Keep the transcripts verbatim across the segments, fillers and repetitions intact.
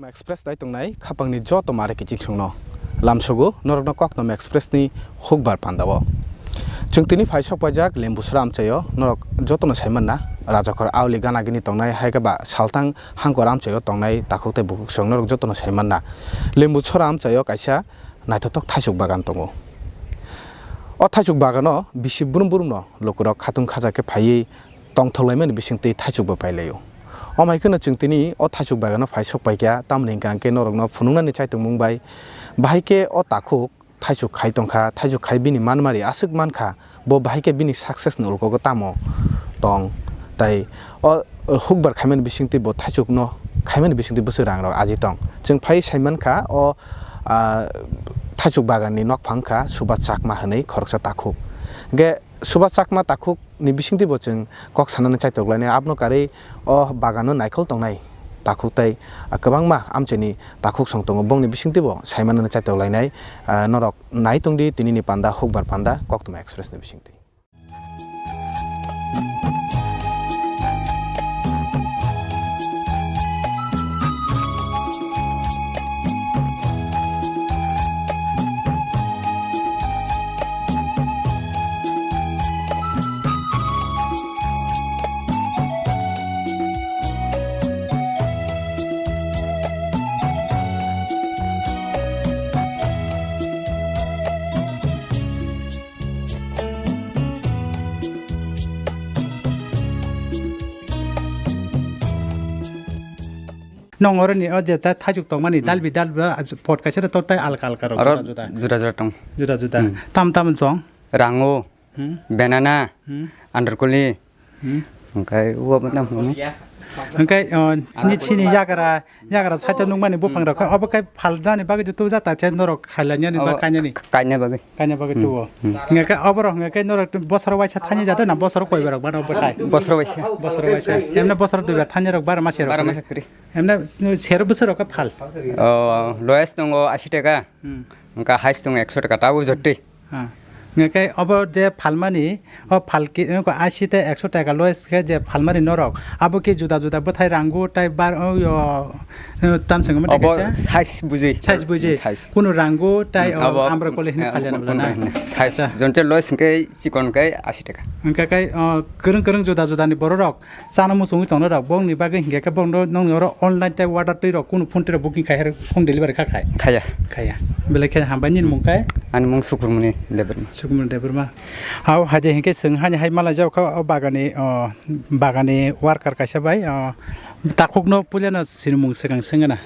Express nai tongnai khapangni joto mare kiching songno lamsogo norokno Koktom Express ni hukbar pandao. Chwng tini phai sok paijak Lembusora amchaio, norok jotono sai manna. Rajakhor auli gana gini tongnai, hai khe ba saltang hangkor amchaio tongnai takhuk tei bukhuk song norok jotono sai manna. Lembusora amchaio kaisa naithothok thaichuk bagan tongo. O thaichuk bagano bisi brum brumno lukurok khatung khaja khe phaiwi tongthok laimani bisingtwi thaichuk bo pailaio. Omo hai kheno chwng tini o thaichuk bagano phai sok paikha, tamoni hwnkha hwnkhe norokno phunuknani chaitongmung bai bahai khe o takhuk thaichuk khai tongkha, thaichuk khai bini manmari aswk mankha, bo bahai khe bini success ni ulkogo tamo tong, tai o hukbar khaimani bisingtwi bo thaichukno khaimani bisingtwi bwswk rangrok aji tong. Chwng phai sai mankha o, ah, thaichuk baganni nokphang wngkha Subhas Chakma hwnwi khoroksa takhuk. Hwnkhe Subhas Chakma takhuk ni bisingtwi bo chwng kok sanani chaitok lainai, abono karwi o bagano naikhol tongnai takhuk tei kwbangma amchaini takhuk song tongo, bongni bisingtwi bo sai manani chaitok lainai. Ah, norok nai tongdi tinini panda, hukbar panda, Koktwma Express ni bisingtwi. Nong oro ni o je ta thaichuk tongmani, hmm, dalbi dalbi, ah, pot kaisa to tai alka alka rok oro juda juda. Juda juda tong. Juda juda. Hmm. Tam tam tong. Rango, hmm, banana, hmm, andarkuli. Hmm. Hwnkhe o bo tam hwnwi. Hwnkhe, o, ni chini yagra, yagra side o nukmani buphang rok, obo khe phalnani bagwi tu jata khe norok khailani ani ba kainani? Kaina bagwi. Kaina bagwi, hmm, tuo. Hmm. Hwnkhe oborok hwnkhe norok bosoro waisa thani jata na bosoro koi borok bano bwthai? Bosoro waisa. Bosoro waisa. Emne bosoro duibar thani rok bar masa rok. Bar masa kri. Emne sero bosoro khe phal. O, lowest tongo ashi taka. Hmm. Hwnkhe highest tongo ekso taka, tabo jottwi. Ha. Hwnkhe obo je phalmani, o phalki, o ashi tei ekso taka lowest khe je phalmani norok, abo khe juda juda bwthai rango tei bar, o, o, tam swngo mate obo kaisa? Size bujui. Size bujui. Size. Kunu rango tei, hmm, o, abo, amrokoli hwnwi eh, phalya nang kunu lana. Hwnwi. Size. Acha. Jonte lowest hwnkhe chikon khe ashi taka. Hwnkhe kai, o, kwrwng kwrwng juda juda ni bororok chana muchungwi tongnai rok, bongni bagwi hinkhe khe bongno nongni oro online tei order twi rok, kunu phone twi rok booking khai hero home delivery kha khai? Khaya. Khaya. Belai khe hambai, nini mung kai? Ani mung Sukurmuni Debbarma. Sukurmuni Debbarma. Hao, haje hinkhe chwng hani hai malai jao kha o bagani, o, bagani worker kaisa bai, o, takhukno puilano sinimung swkang swngna.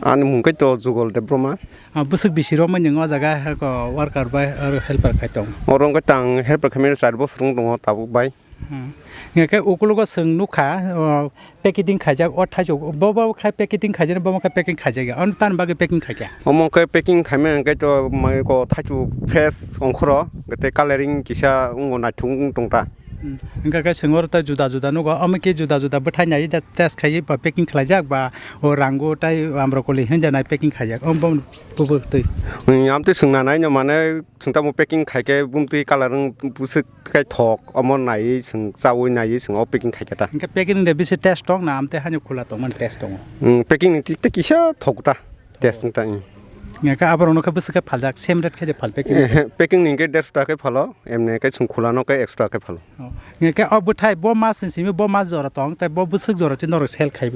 Ani mung kai to Jugol Debbarma. O, bwswk bisi romwi nwng o jaga, o, worker bai oro helper khai tong? Oro wngkha tang helper khaimani char bosor wng tongo tabuk bai. Hmm. Hingke ukulugo chwng nukha, o, packeting khaijak, o thaichuk, bo, bo khai packeting khaijak, bo khai packing khaijak ya, ono tani bagwi packing khaikha? Omo khe packing khaimani hwnkhe to mai ko thaichuk fresh ongkhoro, tei coloring kisa wngo naithok wng tongta. Hmm. Hingke khe chwng oro tei juda juda nugo, omo khe juda juda bwthai nai test khaiwi ba packing khlaijak ba o rango tei amrokoli hinjanai packing khaijak, omo bo twi. Hmm, amtwi chwng nanai no mane. Chwng tamo packing khai khe bumtwi colour wng bwswk khai thok, omo naiwi chwng chaui naiwi chwng o packing khai khe ta. Hingke packing de bisi taste tong na, amte hani khula tongmani taste tongo? Mm, packing ni tei kisa thok ta, taste wng ta, mm. Hingke aborok no khe bwswk khe phaljak, same rate khe de phal packing? Eh, packing ni hingke derso taka khe phalo, emni khe chwng khula no khe ekso taka khe phalo. Oh. Hingke o bwthai bo mas ni simi bo mas jora tong, tei bo bwswk jora tei norok sell khai?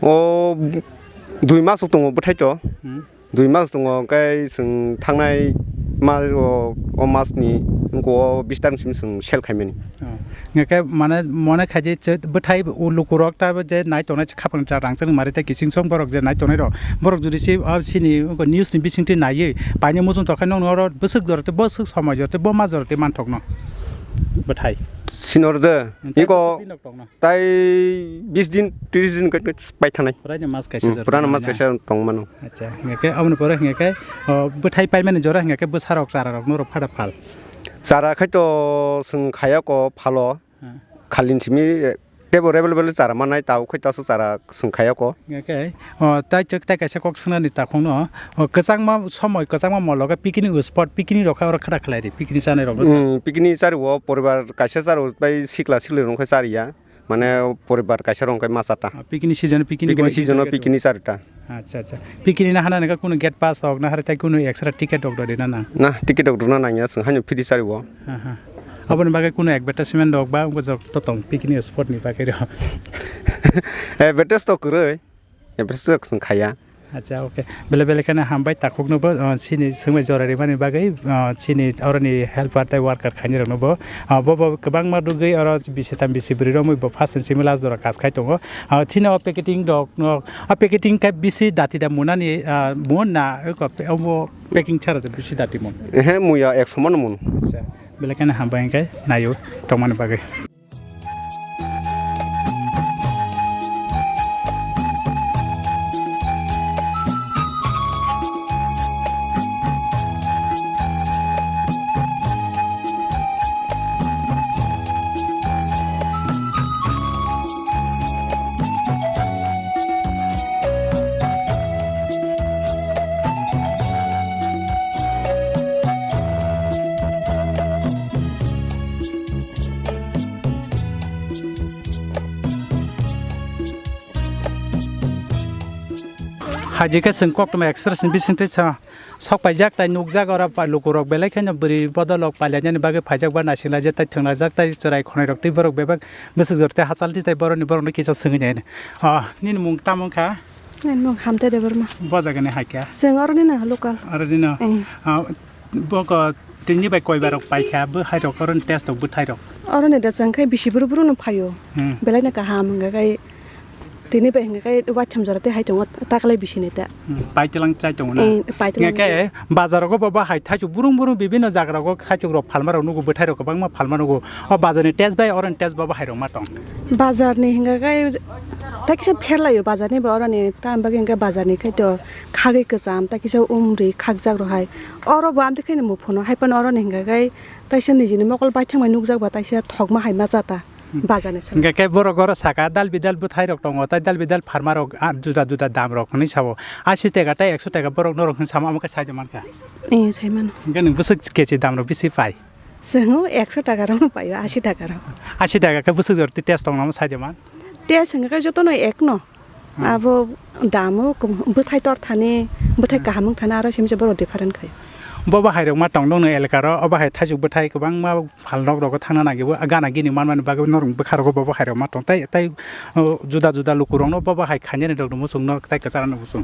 O dui mas tongo bwthai to. Hmm. Dui mas tongo, hwnkhe chwng thangnai mas o, o mas ni wngkha o bis tarikh simi chwng sell khaimani. Oh. Hwnkhe mane, mone khaidi bwthai lukurok ta je nai tongnai, khapang rang chwng mari tei kiching song borok je nai tongnai rok, borok jodi se o sini news ni bisingtwi naiwi paine muchung tongkha, nokni oro bwswk jora tei bwswk somoi jora tei bo mas jora tei manthokno bwthai. Sini oro de, iko. Tongno. Tai bis din, tris din kai, kai pai thanai. Puraino mas kaisa, hmm, jora purano mas tongmani. Kaisa tong mano. Acha, hingke aboni pore hingke, o, bwthai paimani jora hingke bwsarok chararok norok phada phal. Chara khai to chwng khaya ko phalo. Hmm. Khalin simi, eh, tebo rebel bel chara manai tao khai to chara chwng khaya ko. Hingke, o, tai, tai, tai kaisa kok swngnani takhungno, o, kwchangma somoi, kwchangma mologa picnic spot, picnic rok kha oro khada khlai di, picnic chanai rok. Hmm, picnic chari o poribar kaisa charo bai sikla sikli rok khe chariya. Mane poribar kaisa rok hwnkhe ma chata. Ah, picnic season, picnic Picnic season o picnic charta. Acha, acha. Picnic na hana nangkha kunu gate pass rok na hare tai kunu extra ticket rok rwna nang? Na, ticket rok rwna nangya, chwng haino free chari o. Aha. Aboni bagwi kunu advertisement rok ba wngbo jok to tong picnic spot ni bagwi rok? Advertise to kwrwi. Advertise to chwng khaiya. Acha, okay. Bele bele kheno hambai takhuk no bo, ah, chini swngmai jora rimani bagwi, ah, chini oroni helper tei worker khaini rok no bo. Ah, bo bo kwbangma dugwi oro bisi tam bisi bwrwi romwi bo first and simi last jora kas khai tongo. Ah, chini o packeting rok no, o packeting khe bisi dati da munani, ah, mun na, eko pe-, omo packing thera da bisi dati mun? Ehe, muya ekso mano mun. Acha, bele kheno hambai hwnkhe naio tongmani bagwi. Haji khe chwng Koktwma Express ni bisingtwi sa-, sok paijak tai nukjak oro pa-, lukurok belai kheno bwrwi bodolrok pailaiani bagwi phaijak ba naisinglaijak tai thwnglaijak tai chwrai khwnairok tei borok bebak bwswk jora tei hachal twi tai borokni borokno kisa swngwi nai. Ah, nini mung tamo wngkha? Nini mung Hamte Debbarma. Bo jagani hai kha? Chwng oroni no local. Oroni no? Eh. Ah, bo ko tini bai koi barok paikha bo hai rok oroni test rok bwthai rok? Oroni da chwng khai bisi buru buru no phaio. Hmm. Belai no kaham hwnga khai tini bai hwnga khai waitham jora tei hai tongo taklai bisi ni ta. Hmm. Paitwlang chai tongo na? Eh, paitwlang. Hwnga khe bazar rogo bo, bo hai thaichuk burung burung bibinno jaga rogo thaichuk rok phalma rok nugo bwthai rok kwbangma phalma nugo. O bazar ni test bai oroni test bo, bo hai rok ma tong? Bazar ni hwnga khai ta kisa pherlaio bazar ni bo oroni ta bagwi hwnga bazar ni khai to khagwi kwcham ta kisa umri khakjak rok hai. Oro bo amtwi khaino muphuno, hai phano oroni hwnka khe taisa nijini mokol baithang bai nukjak ba taisa thokma hai ma cha ta. Hmm. Bazar ni salo. Hwnka khe borok oro saka dal bidal bwthai rok tongo, tai dal bidal pharma rok, ah, juda juda dam rok hwnwi sao. Asi taka tai ekso taka borok norok hwnwi samo, amo khe sai mankha. Eh, sai mano. Hwnka nwng bwswk kechi dam rok bisi pai? Chwng o ekso taka rok paio, asi taka rok. Asi taka khe bwswk jora tei test tong namo sai man? Test hwnka khe jotono ek no. Hmm. Abo damo kwm-, bwthai tor thani, bwthai Hmm. kaham wng thani, aro simi se borok different khai. Bo bahai rok ma tong nong no elaka ro, o bahai thaichuk bwthai kwbangma phalnok rogo thangna nangya bo, gana gini manmani bagwi norok bwkha rogo bo bahai rok ma tong. Tai, tai, o, juda juda luku rok no bo bahai khainani rok no muchung no tai kwcharo no muchung.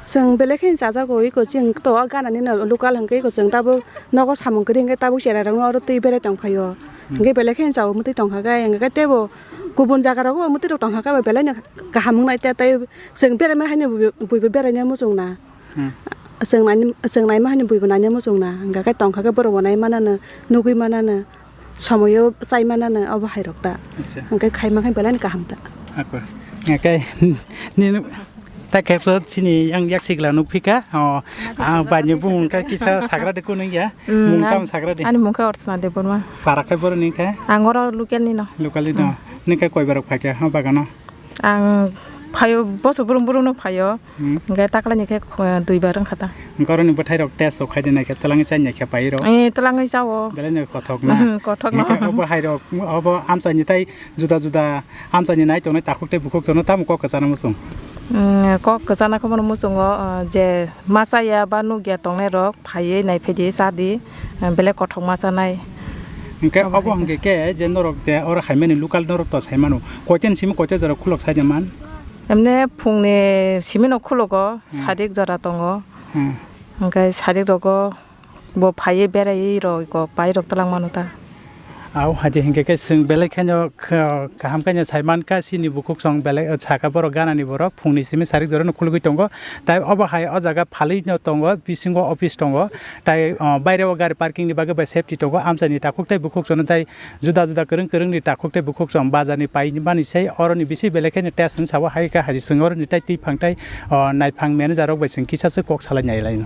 Chwng belai kheno chajago, iko chwng to o gana ni no local hwnkhe iko chwng tabuk nogo samung kwrwi hwnkhe tabuk cherai rok no oro twi berai tong phaio. Hmm. Hwnkhe belai kheno chao mwtwi tong kha khe, hwnkhe teibo kubun jaga rogo mwtwi rok tong kha khe belai no kaham wngnai tei, tei chwng beraima haino bui-, buibo beraina muchung na. Hmm. Chwng nai, chwng naima haino buibo naina muchung na. Hwnkha khe tong kha khe borok bo nai manano, nugui manano, somoyo chai manano obo hai rok ta. Acha. Hwnkhe khai mankhe belai no kaham ta. Ako. Hwnkhe nini ta khe so chini yang yak sigla nuk phika. O, ang bai ni bumung khe kisa sagra de kunung ya. Hmm, mung tam ang, sagra de. Ani mung khe Orsna Debbarma. Para khe borok ni khe? Ang oro local ni no. Local ni no. Hmm. Ni khe koi barok phai khe ha bagano? Ang phaio, boso brum brum no phaio. Hmm. Hwnkhe taklai ni khe kho-, duibar wngkha ta. Hwnkhe oroni bwthai rok test rok khai de nai khe twlangwi chai nai khe pai rok. Eh, twlangwi chao. Belai no kothok na. Hmm, kothok no. Hwnkhe obo hai rok, obo amchai ni tai juda juda amchai ni nai tongnai takhuk tei bukhuk jono tamo kok kwchana muchung? Hmm, kok kwchana khe bono muchungo, ah, je ma chaya ba nukya tongnai rok phaiwi nai phai di cha di, ah, belai kothok ma chanai. Hwnkhe obo obo hai hwnkhe khe je norok je oro hai mani local norok to sai mano. Koitan simi koita jora khulok sai de man? Emne phungni simi no khulogo, hmm, sadik jora tongo. Hmm. Hwnkhe sadik rogo bo phaiwi beraiwi rok pai rok twlang mano ta. Au, hadi hwnkhe khe chwng belai kheno kh-, kaham khe sai man kha, chini bukhuk song belai, o, saka borok gana ni borok phungni simi sarik jora no khulugwi tongo. Tai obo hai o jaga phalwi no tongo, bisingo office tongo. Tai, o, baire o gari parking ni bagwi bai safety tongo, amchai ni takhuk tai bukhuk jono tai juda juda kwrwng kwrwng ni takhuk tei bukhuk chwng bazar ni pai mani sei oroni bisi belai kheno test wng sabo hai kha hai chwng oroni tai twi phang tai, o, naiphang manager rok bai chwng kisa se kok salai nai lai no.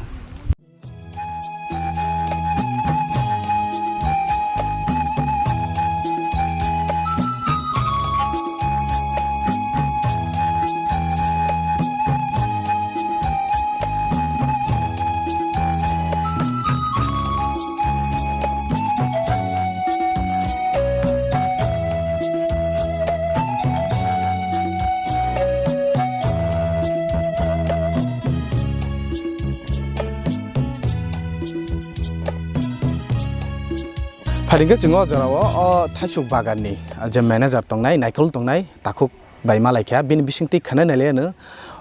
Hingke chwng o jorao o thaisuk baganni je manager tongnai, naikolwi tongnai, takhuk bai malaikha, bini bisingtwi khwnai nailaiano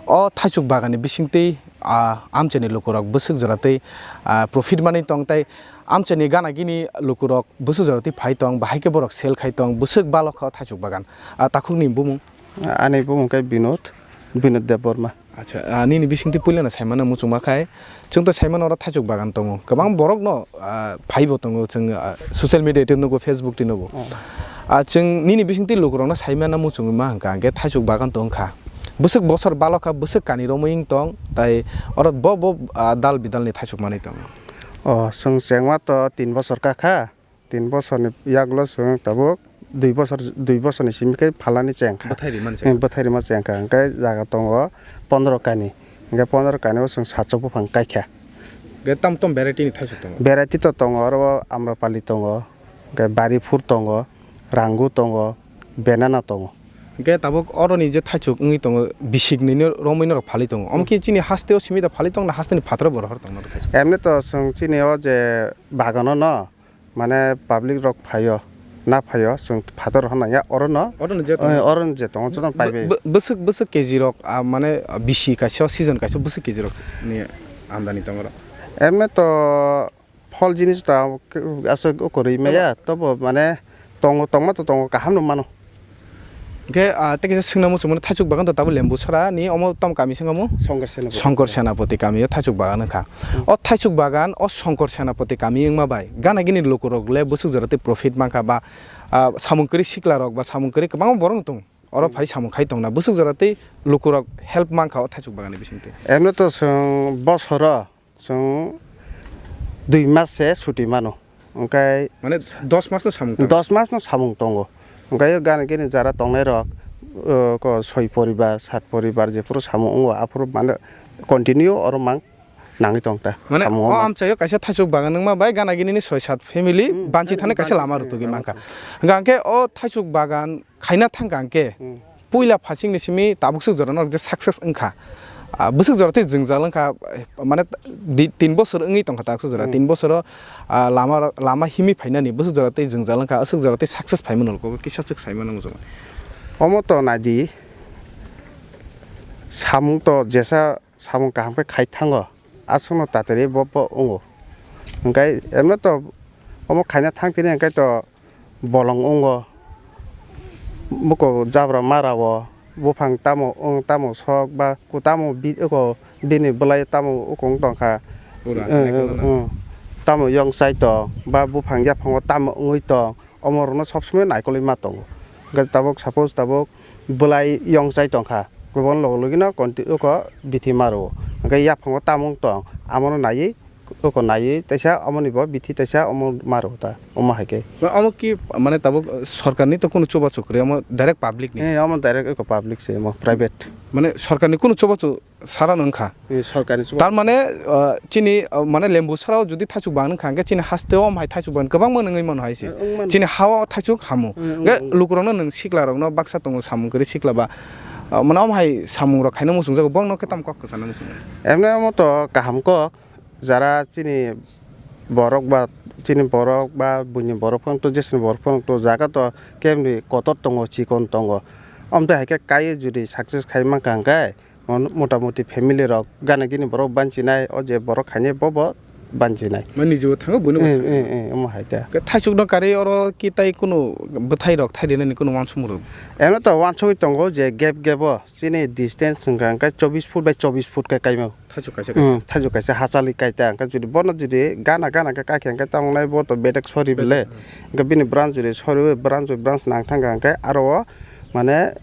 o thaisuk baganni bisingtwi, ah, amchaini lukurok bwswk joratwi, ah, profit manwi tong tei amchaini gana gini lukurok bwswk joratwi phai tong, bahai khe borok sell khai tong, bwswk balokha o thaisuk bagan. Ah, takhukni bumung? Ani bumung khe Binod, Binod Debbarma. Acha, ah, nini bisingtwi puilano saimano muchungma khai, chwng to saimano oro thaisuk bagan tongo, kwbang borokno, ah, phaibo tongo, chwng, ah, social media twi nugo, Facebook twi nugo. Oh. Ah, chwng nini bisingtwi lukurokno saimano muchungma hwnkha, hwnkhe thaisuk bagan tongkha. Bwswk bosor balokha, bwswk kani romwi wng tong, tai oro bo, bo, ah, dal bidalni thaisuk manwi tongo. Oh, chwng chengma to tin bosor kakha. Tin bosorni yagulo chwng tabuk dui bosor, dui bosorni simi khe phalani chengkha. Bwthai rima ni chengkha. Hmm, bwthai rima chengkha. Hwnkhe jaga tongo pondro kani. Hwnkhe pondro kani o chwng satsok buphang kaikha. Hwnkhe tam tam variety ni thaisuk tongo? Variety to tongo, oro Amrapali tongo, hwnkhe Bari phur tongo, Rangu tongo, Banana tongo. Hwnkhe tabuk oroni je thaisuk wngwi tongo, bisik nini romwi norok phalwi tongo. Omo khe chini hasteo simi da phalwi tongo na hasteni phataro bo rohor tongo norok thaisuk? Emni to chwng chini o je bagano no, mane public rok phaio, na phaio, chwng phatar rohorna ya orono. Orono je tongo. Eh, orono je tongo, jotono paibai. Bw-, bw-, bwswk, bwswk K G rok, ah, mane bisi kaisa season kaisa bwswk K G rok ni amdani tongo oro? Emni to phol jinis ta aswk ukurwi maya, tobo mane tongo, tongma to tongo, kaham no mano. Hwnkhe, ah, tei kisa swngna muchungmani thaisuk bagan to tabuk Lembu Sora ni omo tamo kami se wngkha mo? Songkor Senapati. Songkor Senapati kami o thaisuk bagan wngkha. Hmm. O thaisuk bagan o Songkor Senapati kami wngma bai gana gini lukurok le bwswk jora tei profit mankha ba, ah, samung kwrwi sikla rok ba samung kwrwi kwbangma borok wng tong oro phai samung khai tongna bwswk jora tei lukurok help mankha o thaisuk bagan ni bisingtwi. Emno to chwng bosoro Chwng dui mas se chuti mano, hwnkhe mane dos mas no samung tongo? Dos mas no samung tongo, hwnkhe gana gini jara tongnai rok, o, ko soi poribar, sat poribar jephuru samung wngo, aphuru mane continue oro mang nangwi tong ta. Mane samung o wngo. Amchaio kaisa thaisuk bagan wngma bai gana gini ni soi sat family. Hmm, banchi thani kaisa banchi lama thani rwtugwi lama mankha. Hwnkhe o thaisuk bagan khaina thangkha hwnkhe, hmm, puila phasingni simi tabuk swk jora norok je success wngkha, ah, bwswk jora tei jwngjal wngkha, mane di-, tin bosor wngwi tongkha tabuk swk jora, hmm, tin bosoro, ah, lama, lama himwi phainani bwswk jora tei jwngjal wngkha, aswk jora tei success phaimano kisa swk saimano muchungmani. Omo to naidi, samung to jesa samung kaham khe khai thango, aswkno tatari bo, bo wngo. Hwnkhe emno to omo khaina thang tini hwnkhe to bolong wngo, buko jabra mara o, buphang tamo wng, tamo sok ba ku tamo bi-, oko bini bwlai tamo oko wng tongkha. Pura, eh, eh, naikol no. Eh, tamo yong chai tong ba buphang yaphango tamo wngwi tong, omo rokno sob somoi naikolwi ma tongo. Hwnkhe tabuk, suppose tabuk bwlai yong chai tongkha, bono logi logi no conti-, oko bithi maro, hwnkhe yaphango tamo wng tong, amono naiwi oko naiwi teisa omoni bo bithi teisa omo maro ta, omo hai khe. Ba omo ki mane tabuk, uh, sorkar ni to kunu chubachu kwrwi, omo direct public ni? Eh, omo direct eko public se, omo private. Mane sorkar ni kunu chubachu sara no wngkha? Eh, sorkar ni chubachu. Tar mane, uh, chini, uh, mane Lembu Sora o jodi thaisuk bagan wngkha hwnkhe chini haste o omo hai thaisuk bagan kwbangma wngwi mano hai se. Eh, wng mano. Chini ha o thaisuk hamu. Eh, wng, hwnkhe wng. Lukurok no nwng sikla rok no baksa tongo samung kwrwi sikla ba, uh, mane omo hai samung rok khaina muchungjago, bongno khe tamo kok kwchangna muchungo? Emne omo to kaham kok. Jara chini borok ba, chini borok ba buini borok phano to, jesini borok phano to, jaga to kebni kotor tongo, chikon tongo. Omo tei hai khe kaiwi jodi success khai mankha hwnkhe, mo-, mota moti family rok gana gini borok banchinai, o je borok khainai bo bo banchinai. Mane niji bo thango buino bo. Eh, thango. Eh, eh, omo hai ta. Khe thaisuk no karwi oro ki tai kunu bwthai rok thai rinani kunu uansukmung rok? Eno to uansugwi tongo je gap gap o chini distance hwnkha hwnkhe chobbish foot by chobbish foot khe kaimao. Thaisuk kaisa kaisa. Hmm, thaisuk kaisa hachali kaita, hwnkhe jodi bono jodi gana gana khe kaikha hwnkhe tamo nai bo to bedek sori bele. Bedek, hmm. Hwnkhe bini branch jodi sori, branch by branch nang thangkha hwnkhe aro o mane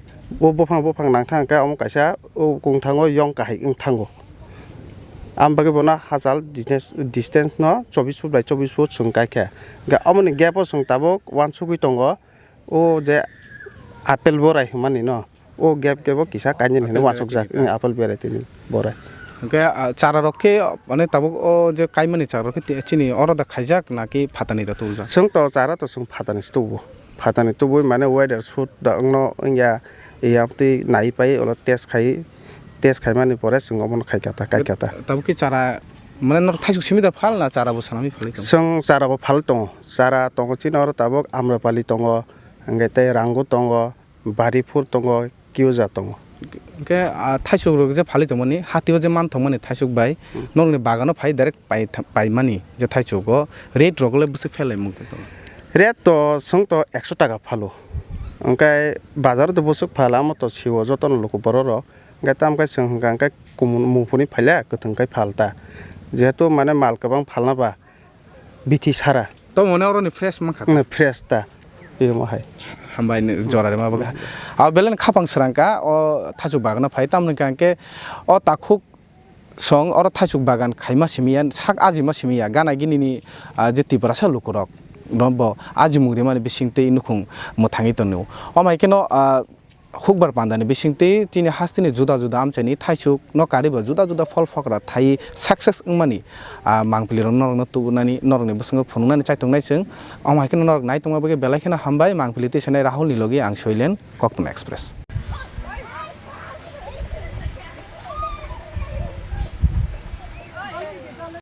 o buphang buphang nang thang hwnkhe omo kaisa o kung thango yong kahai wng thango. Am bagwi bono hachal distance, distance no chobbish foot by chobbish foot chwng kaikha. Hwnkhe omoni gap o chwng tabuk uansugwi tongo. O je apple borai hwnmani no, o gap gap o kisa kainwi hwnwi uansukjak, apple variety ni borai. Hwnkhe, ah, chara rok khe, mane, tabuk o je kaimani chara rok khe chini oro da khaijak naki phatani da tubujak? Chwng to chara to chwng phatani se tubu. Phatani tubui mane weather shoot da wngno wngya, ya twi nai pai ulo test khai, test khaimani pore chwng omono khai kha ta, kai kha ta. Tabuk khe chara Mane norok thaisuk simi da phal na chara bo sanami phalwi tongo? Chwng chara bo phal tongo. Chara tongo chini oro tabuk Amrapali tongo, hwnkhe tei Rangu tongo, Baripur tongo, Kiuja tongo. Hwnkhe, ah, thaisuk rok je phalwi tongmani, hatio je man tongmani thaisuk bai, Hmm. norokni bagano phai direct pai tha-, paimani je thaichugo rate rok le bwswk phelai mung tong? Rate to chwng to ekso taka phalo. Hwnkhe bazar to bwswk phala, amo to siwo jotono luku borok rok. Hwnkhe tamo khe chwng hwnkha hwnkhe kumun mungphuni phaila kwthwng khai phalta. Jehetu mane mal kwbang phalna ba bithi sara. To mone oroni fresh mankha. Fresh ta. Imo hai. Hambai ni jora rima bagwi. Abo belai no khapang srangkha o thaichuk bagano phai, tamoni hwnkhe o takhuk song oro thaichuk bagan khaima simi ya, sak ajima simi ya, gana gini ni, ah, je Tiprasa lukurok, no bo ajimung rimani bisingtwi nukhung mwthangwi tongo. Omo hai kheno, ah, hukbar pandani bisingtwi chini hasteni juda juda amchaini thaichuk no kariba juda juda phol phokra thai success wngmani, ah, mangpili rok norokno tubunani, norokni bwskango phunuknani chaitongnai chwng. Omo hai kheno norok naitongma bagwi belai kheno hambai, mangpili twi sanai Rahul ni logi ang Soilen, Koktwma Express.